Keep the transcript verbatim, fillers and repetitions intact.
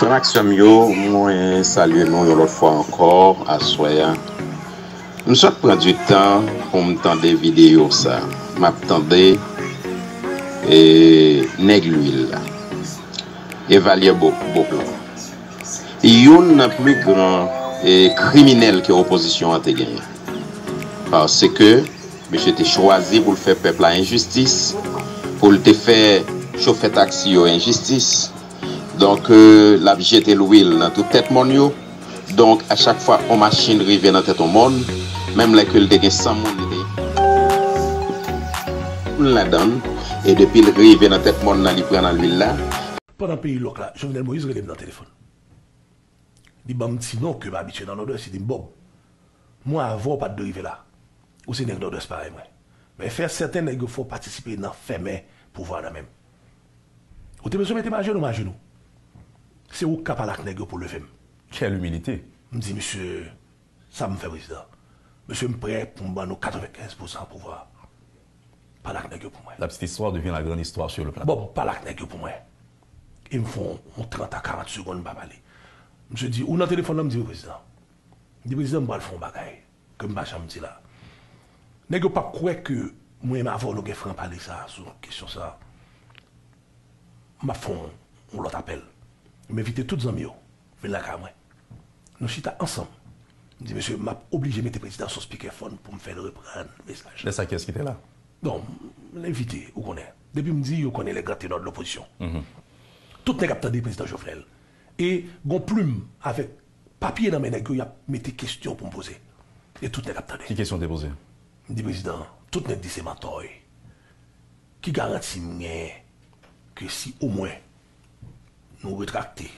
Frè m ak sè m yo, mwen salye nou yon lòt fwa ankò aswè a. M sot pran di tan pou m tande videyo sa. M ap tande e, nèg lwil la, Evalye Bo- Beauplan. Youn nan pli gran e, kriminèl ke opozisyon an te genyen. Paske mesye te chwazi pou l fè pèp la enjistis, pou l te fè chofè taksi yo enjistis. Donk, e, l ap jete lwil nan tout tèt mòn yo. Donk, a chak fwa yon machin rive nan tèt yon mòn, menm lè ke l te gen san moun, li te moun ladan l, e depi l rive nan tèt mòn nan, li pran nan lwil la. Pandan peyi lòk la, Jovenel Moïse rele m nan telefòn. Li ban m ti non ke m abitye nan Nòdwès, li di m, Bob, mwa avan w pa t dwe rive la. Ou se nèg Nòdwès parèy mwen. Men fè sèten nèg yo fè w patisipe nan fèmen pouvwa nan men m. Ou te bezwen mete m ajenou, m ajenou. Se ou k ka pale ak nèg yo pou leve m. Quelle humilité! M di, mesye, sa m fè, prezidan. Mesye, m prè pou m ban nou katrevenkenz pousan pouvwa. Pale ak nèg yo pou mwen. La petite histoire devient la grande histoire sur le plateau. Bon, pale ak nèg yo pou mwen. E m fè yon trant a karant segonn m pa pale. Misye di, ou nan telefòn nan? M di, wi, prezidan. M di, prezidan, m pral fè yon bagay ke m pa janm di la. Nèg yo p ap kwè ke mwen menm avè w nou gen franpale sa sou kesyon sa. M ap fè yon, yon lòt apèl. M envite tout zanmi yo vin lakay mwen. Nou chita ansanm. M di, mesye, m ap oblije mete prezidan sou spikèfòn pou m fè l reprann mesaj. Lè sa, kiyès ki te la? Bon, m envite, ou konnen. Depi m di, yo konnen les grands ténors de l'opposition. Tout nèg ap tande prezidan Jovenel. E gon plim avèk papye nan men nèg yo, y ap mete kesyon pou m poze. E tout nèg ap tande. Ki kesyon w te poze? M di, prezidan, tout nèg di se mantò w ye. Ki garanti m genyen ke si omwen nou retrakte